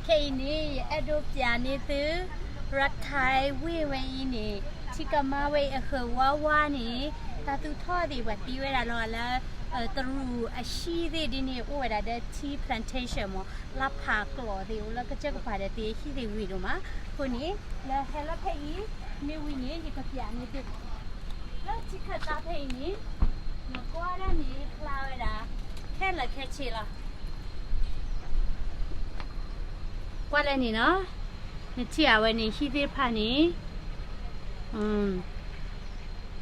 ခဲအံၤန့ၣ် ယအဲၣ်ဒိးပျးန့ၢ်သု ရၢးထါဝ့ၢ်ဝဲအံၤန့ၣ် ထံကမါဝဲအံၤအဃၢၤဝါဝါန့ၣ် တၢ်သူၣ်ထီၣ်သ့ၣ် ပှၤတ့ဝဲဒၣ်လီၤလၢ တရူးအဟံၣ်သ့ၣ်ဒ်န့ၣ် အိၣ်ဝဲဒၣ်ဒီး tea plantation မ့ၢ် လၢ်ဖးကျိးသ့ၣ် အိၣ်လၢကစၢၢ်ကပၤဒီး သ့ၣ်ဟံၣ်သ့ၣ်ဂ့ၤဒိၣ်မး. အဃိန့ၣ် လၢဟဲလၢဖဲအံၤ မ့ၢ်ဝံၤန့ၣ် ယကပျးန့ၢ်သု လၢထံခၢၣ်သးဖဲအံၤန့ၣ် နကွၢ်ဒၣ်န့ၣ် ဖျါဝဲဒၣ် ခဲလၢာ်ခဲဆ့လီၤ. ကွၢ်လၢန့ၣ်နီၤ, နထံၣ်အဝဲန့ၣ် ဟံၣ်သ့ၣ်တဖၣ်န့ၣ်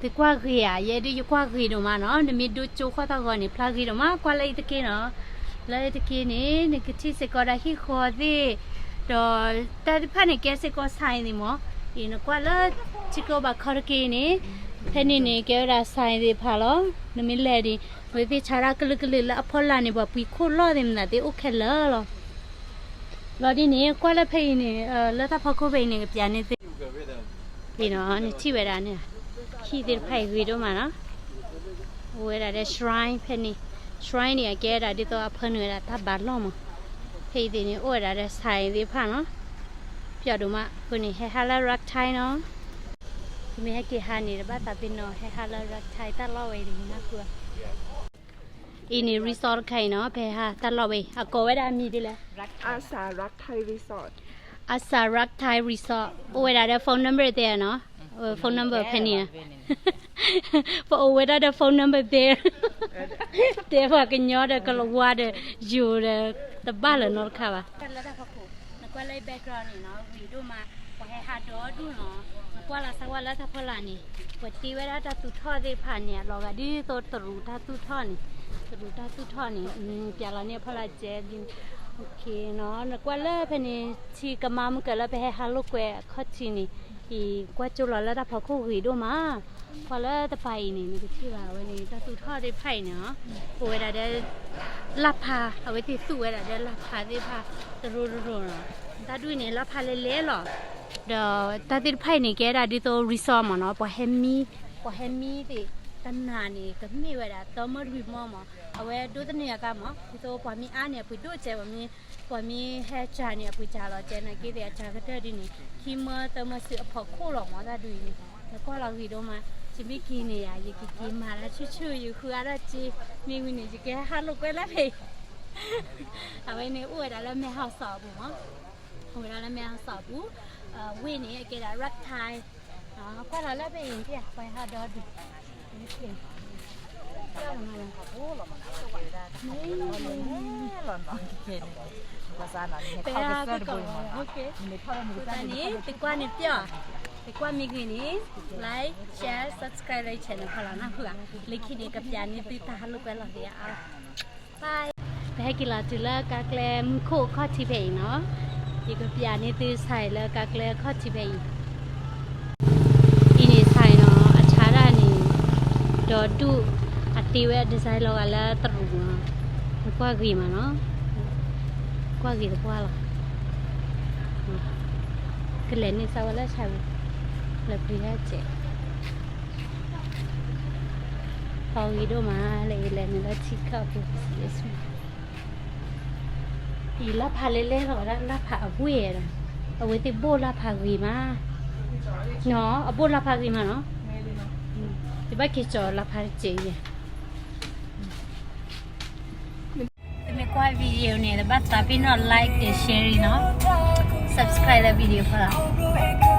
သုကွၢ်ဂ့ၤဧါ, ယဲဒုးယကွၢ်ဂ့ၤဒိၣ်မးနီၤ, နမ့ၢ်ဒိကၠိဃီသးဂီၤန့ၣ် ဖျါဂ့ၤဒိၣ်မး, ကွၢ်လၢအံၤတက့ၢ်နီၤ, လၢအံၤတက့ၢ်န့ၣ် နကထံၣ်စ့ၢ်ကီးဒၣ်ဟံၣ်ဃီသ့ၣ်, ဒီးတၢ်သ့ၣ်တဖၣ်န့ၣ် ကဲစ့ၢ်ကီး sign သ့ၣ်မး, အံၤနကွၢ်လၢ ထံကျိဘၣ်ခီတက့ၢ်န့ၣ်, ဖဲန့ၣ်န့ၣ် ကဲဝဲဒၣ် sign သ့ၣ်တဖၣ်လီၤ, နမ့ၢ်လဲၤဒံး အဝဲသ့ၣ်ဆါဒၣ်ကလုာ်ကလုာ်လၢအဖီလာ်န့ၣ် ပှၤပှ့ၤခိၣ်လီၢ်သ့ၣ်မနုၤသ့ၣ်အိၣ်ခဲလၢာ်လီၤ. လီၤဒ်န့ၣ် ကွၢ်လၢဖဲအံၤန့ၣ် လၢတၢ်ဖီခိၣ်ဖဲအံၤန့ၣ် ကပျးန့ၢ်သု, အံၤနီၤ နထံၣ်ဝဲဒၣ်န့ၣ်, ဟံၣ်သ့ၣ်တဖၣ်အံၤဂ့ၤဒိၣ်မးနီၤ, အိၣ်ဝဲဒၣ်ဒီး shrine ဖဲန့ၣ်, shrine န့ၣ် အကဲဝဲဒၣ်ဒ်သိးအဖၢနုာ်ဝဲဒၣ်တၢ်ဘါလီၢ်မး, ဖဲအံၤသ့ၣ်န့ၣ် အိၣ်ဝဲဒၣ်ဒီး sign သ့ၣ်တဖၣ်နီၤ, ပျီဒိၣ်မး, အဃိန့ၣ် ဟဲဟးလၢ ရၢးထါနီၤ, မ့ၢ်ဟဲက့ၤဟးန့ၣ် တဘၣ်သးပ့ၤနီၣ် ဟဲဟးလၢ ရၢးထါ တၢ်လီၢ်ဝဲအံၤန့ၣ် နၢ်ဟူဧါ. အံၤန့ၣ် resort တခါအံၤနီၤ, ဖဲဟးတၢ်လီၢ်ဝဲအံၤ အကိးဝဲဒၣ်အမံၤဒ်လဲၣ်. Asa Rükhthai Resort. Asa Rükhthai Resort အိၣ်ဝဲဒၣ်ဒီး phone number သ့ၣ်နီၤ, phone number ဖဲန့ၣ်ဧါ, ပအိၣ်ဝဲဒၣ်ဒီး phone number သ့ၣ်, တဲပှၤကညီဒီးကလၤဝါဒီး ယိၤဒီး တဘၣ်လၢၤနီတခါဘၣ်. လၢတၢ်ဖီခိၣ် နကွၢ်လၢ background န့ၣ်နီၤ ဂ့ၤဒိၣ်မး, ပှၤဟဲဟးဒီဒူၣ်နီၤ, နကွၢ်လီၤသးကွၢ်လၢတၢ်ဖီလာ်န့ၣ်, ပှၤတ့ဝဲဒၣ်တၢ်သူၣ်ထီၣ်သ့ၣ်တဖၣ်န့ၣ် အလီၤဂာ်ဒ်သိးတရူးတၢ်သူၣ်ထီၣ်န့ၣ်, တရူးတၢ်သူၣ်ထီၣ်န့ၣ်, ပျးလီၤန့ၢ်အဖီလာ်ကဲ, နကွၢ်လၢဖဲန့ၣ် ထံကမါမုၢ်ကၢၤလၢပဟဲဟးလိာ်ကွဲအခီၣ်ထံးန့ၣ်, အံၤကွၢ်ကၠိလီၤလၢတၢ်ဖီခိၣ်ဂ့ၤဒိၣ်မး, ကွၢ်လၢတပၤအံၤန့ၣ် နကထံၣ်ဘၣ်ဝဲန့ၣ် တၢ်သူၣ်ထီၣ်သ့ၣ်တဖၣ်အံၤန့ၣ်, အိၣ်ဝဲဒၣ်ဒီး လၢ်ဖး, အဝဲသ့ၣ်သူၣ်ဝဲဒၣ်ဒီးလၢ်ဖးသ့ၣ်တဖၣ် တရူးတရူးနီၤ, တၢ်ဒူၣ်န့ၣ် လၢ်ဖးလဲလဲလီၤ, ဒီးတၢ်သ့ၣ်တဖၣ်အံၤန့ၣ် ကဲဒၣ်ဒ်သိး resort မးနီၤ, ပှၤဟဲမံ, ပှၤဟဲမံသ့ၣ်, တနၤန့ၣ် ကမ့ၢ်ဝဲဒၣ် သၢမၢလွံၢ်မၢမး, အဝဲဒိးသန့ၤအကါမး, ဒ်သိးပှၤမ့ၢ်အါန့ၣ် အပှ့ၤဒိၣ်စဲး, ပှၤမ့ၢ်, ပှၤမ့ၢ်ဟဲစှၤန့ၣ် အပှ့ၤစှၤလီၤကဲ, နာ်က့သ့ၣ်အစှၤကတၢၢ်ဒ်န့ၣ် ခံမၢသၢမၢစုအဖီခိၣ်လီၤမး, တၢ်ဒူၣ်အံၤန့ၣ်, နကွၢ်လီၤဂ့ၤဒိၣ်မး, ယမ့ၢ်က့ၤန့ၣ်ယၤ ယကက့ၤမၤတၢ်ဆူၣ်ဆူၣ် ယဃုအါထီၣ်က့, မ့ၢ်ဝံၤန့ၣ် ယကဟဲဟးလိာ်ကွဲလၢဖဲအံၤ, အဝဲန့ၣ်အိၣ်ဝဲဒၣ်လၢမဲၢ်ဟီၣ်စီၣ်အပူၤမး, အိၣ်ဝဲဒၣ်လၢမဲၢ်ဟီၣ်စီၣ်အပူၤ, ဝ့ၢ်န့ၣ် အကဲဒၣ် ရၢးထါ ကွၢ်လီၤလၢဖဲအံၤ ပှၤဟးဒီဒူၣ်, ပဟးကစီၣ်တဘိ, န့ၣ် သုကွၢ်န့ၣ်ပျီ, သုကွၢ်မ့ၢ်ဂ့ၤန့ၣ် like, share, subscribe လၢ channel ဖီလာ်နၢ်ဟူဧါ, လၢခံန့ၣ် ကပျးန့ၢ်သုတၢ်ဟးလိာ်ကွဲလီၤသ့ၣ်အါလီၤ. ပဟဲက့ၤလီၤတုၤလၢကါကျဲမူခိၣ်အခီၣ်ထံးဖဲအံၤနီၤ, ယကပျးန့ၢ်သု sign လၢကါကျဲအခီၣ်ထံးဖဲအံၤ, အံၤန့ၣ် sign နီၤ, အဆါဒၣ်န့ၣ် ဒီဒူၣ်, အတ့ဝဲအ design လီၤဂာ်လၢတရူးနီၤ, နကွၢ်ဂ့ၤမးနီၤ, ကွၢ်ဂ့ၤသပှၢ်လီၤ, ကလဲၤန့ၢ်စၢ်ဝဲလၢဆါဝံၤ, လၢပျံၤတၢ်စဲး ဖီဂ့ၤဒိၣ်မး, လၢအံၤလဲၤန့ၣ်လၢထံခၢၣ်အပူၤ, အံၤလၢ်ဖးလဲလဲလီၤ, လၢ်ဖးအဝ့ၢ်ဒီး, အဝဲသ့ၣ်ဘိၣ်လၢ်ဖးဂ့ၤမး, နီၤ, အဘိၣ်လၢ်ဖးဂ့ၤမးနီၤ, ယဘၣ်က့ၤကၠီၤလၢ်ဖးတစဲးအံၤ, သုမ့ၢ်ကွၢ် video န့ၣ် တဘၣ်သးပ့ၤနီၣ် like ဒီး share နီၤ, subscribe လၢ video ဖီလာ်